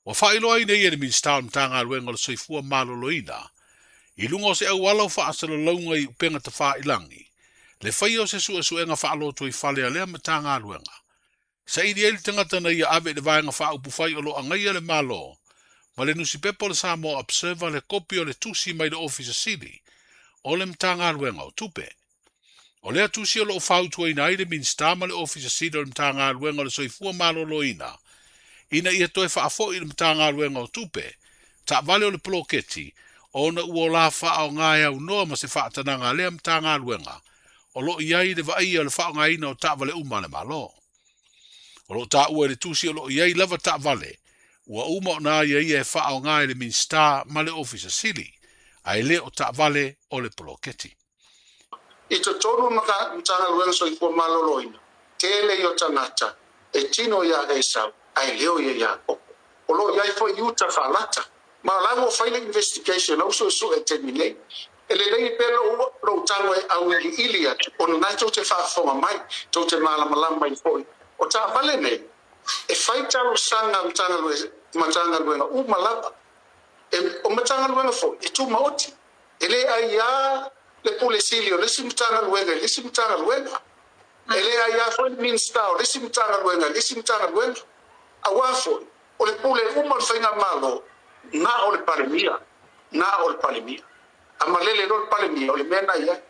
Ua faailoaina ia e le Minisita o le Matagaluega o le Soifua Maloloina i luga o se auala o faasalalauga i upega tafailagi, le faia o se suesuega faalotoifale a lea Matagaluega. Saili ai le tagata na ia ave i le Vaega Faaupufai o lo o agaia le Malo ma le nusipepa o le Samoa Observer le kopi o le tusi mai le Ofisa Sili o le Matagaluega o Tupe. O lea tusi o lo o fautuaina ai le Minisita ma le Ofisa Sili o le Matagaluega o le Soifua Maloloina ina ia toe faafoi i le Matagaluega o Tupe taavale o le poloketi ona ua ola faaaoga e aunoa ma se faatanaga a lea Matagaluega o lo o i ai le vaaia o le faaaogaina o taavale uma a le Malo. O lo o taua i le tusi o lo o i ai lava taavale ua uma ona aiaia e faaaoga e le Minisita ma le Ofisa Sili, ae le o taavale o le poloketi. I totonu o Matagaluega Soifua Maloloina, tele ia o tagata e tino iā Esau ae leo ia Iakopo. O lo o i ai foi Iuta faalata. Ma o la ua fai le investigation la ua suesue i le taimi nei. E lelei pea lou lou tago e auiliili atu ona na tou te faafofoga mai, tou te malamalama ai foi. O taavale nei, e fai talosaga a Matagaluega uma lava. E, o Matagaluega foi e tumaoti. E le aiā le Pule Sili o le isi Matagaluega i le isi Matagaluega. E le aiā foi le Minisita o le isi Matagaluega i le isi Matagaluega. Auā foi, o le pule uma o le Faigamalo, na o le Palemia, na o le Palemia. A malele loa le Palemia, o le mea na i ai.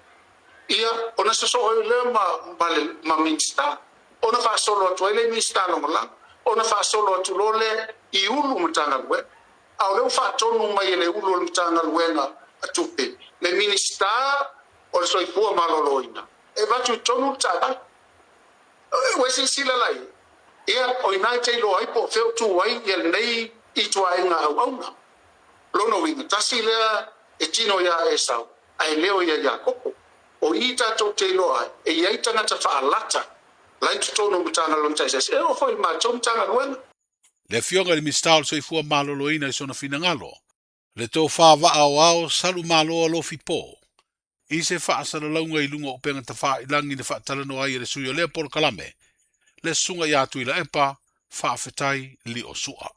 Ia, ona sosoo ai lea ma, ma le ma Minisita, ona faasolo atu ai lea i Minisita Lagolago, ona faasolo atu loa lea i Ulu Matagaluega. A o lea ua faatonu mai e le Ulu o le Matagaluega a Tupe, le Minisita o le Soifua Maloloina, e avatu i totonu le taavale. Ua e silasila la i ai? Ia, o i ina e te iloa ai po o fea o tu ai ia lenei ituaiga auauna. Lona uiga, tasi lea e tino iā Esau, ae leo ia Iakopo. O i tatou te iloa ai, e i ai tagata faalata la i totonu o Matagaluega taitasi, e oo foi i le matou Matagaluega. Le Afioga i le Minisita o le Soifua Maloloina i sona finagalo, le tofa vaa aoao salu malo alofi po, i se faasalalauga i luga o upega tafailagi na faatalanoa ai e le sui o lea polokalame, le Susuga ia Tuilaepa Faafetai Liosua.